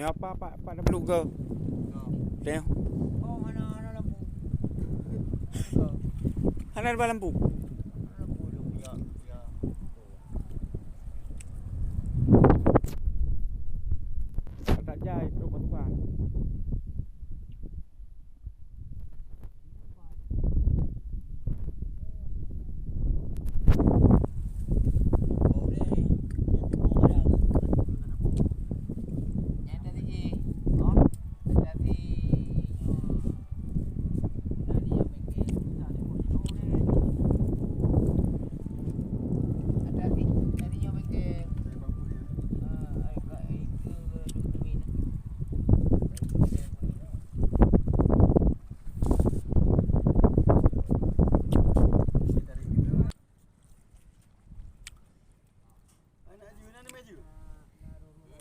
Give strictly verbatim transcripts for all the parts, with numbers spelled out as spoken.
Apa, apa, apa dah beluk ke? Tengok. Oh, hana, hana lampu. Hana ada lampu. Hana lampu, lampu, ya, ya. Tak jai, trok pasukan.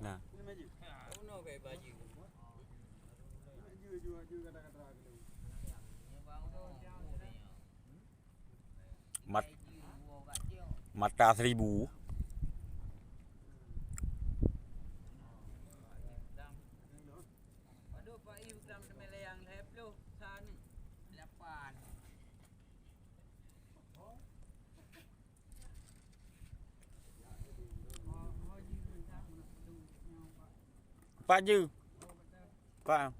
Nah. Mat-, mata seribu. Pak Ju. Pak.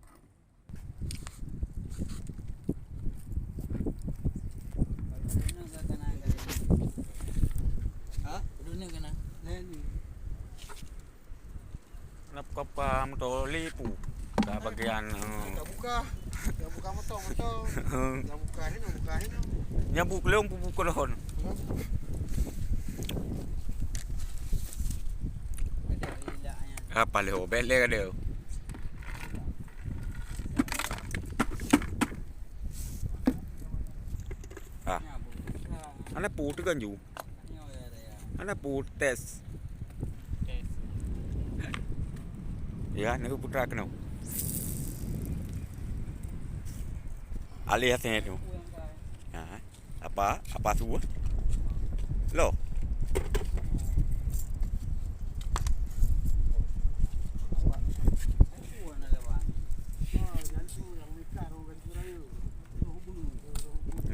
Ha? Dunia kena. Nap kapam toli pu. Dah bagian, eh. Dah buka. Dah buka motor, motor. Dah buka ni, dah buka ni. Nyabu kelong pu buka lohon. Apa leh obet leh kada. Ah. Ana pu tu kan ju. Ana pu tes. Ya, nak putra kena. Alih hati tu. Ha. Apa? Apa su? Lo.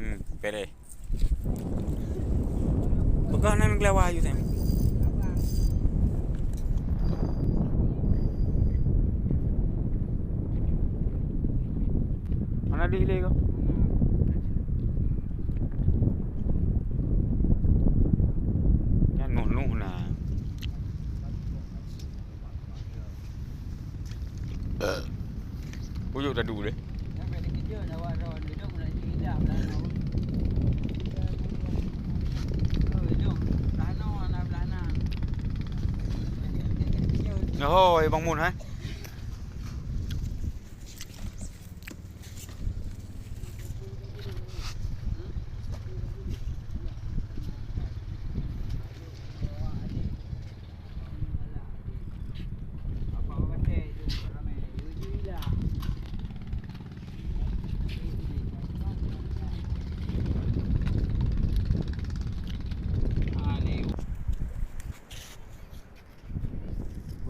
Hmm, pede. Peugah nan geulawa ayue tem. Mana di hilir ko? Nyan noh-noh na. Uyuk tadu deh. Oh, Bang Mun, hai.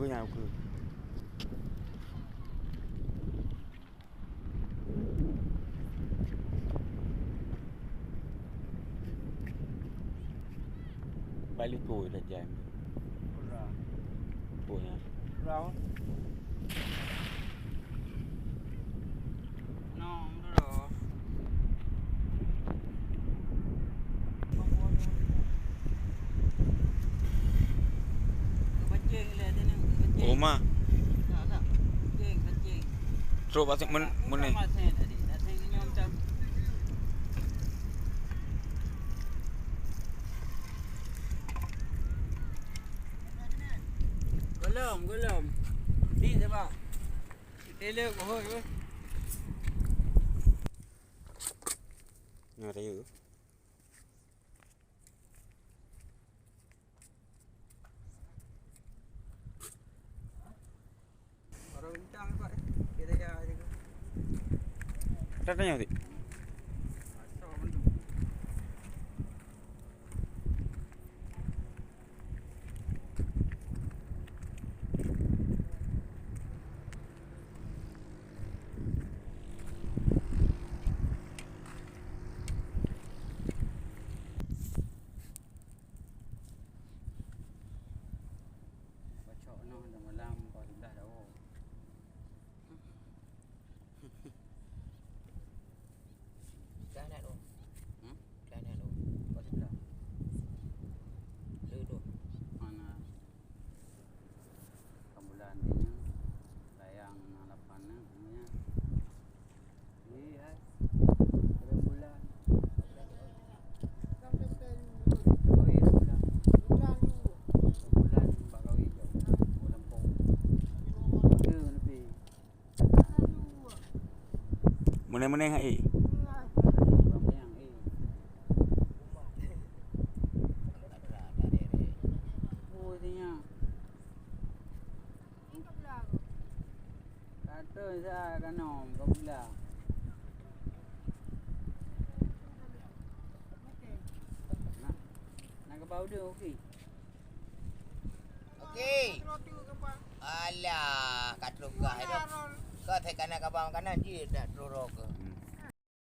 Gue nyangkut. Balik kau dah jam. Pura. Pura. Pura. No, bro. Uma. Trok bak men, men ni. Golom, golom. Ni sebab. Elok, hoi, hoi. Nah, rayu. Orang bintang, Pak, eh. Kita ya, je. Ada tanya, Dik? Asal mana? Meunéh-meunéh hai. Oh, sinyak. Ka troh sa ka nom, ka pula. Nak, nak keuba udeueng, okey? Okey. Alah, ka troh gah tu. Ka that ka na kaba makanan, jih nak troh roh ke.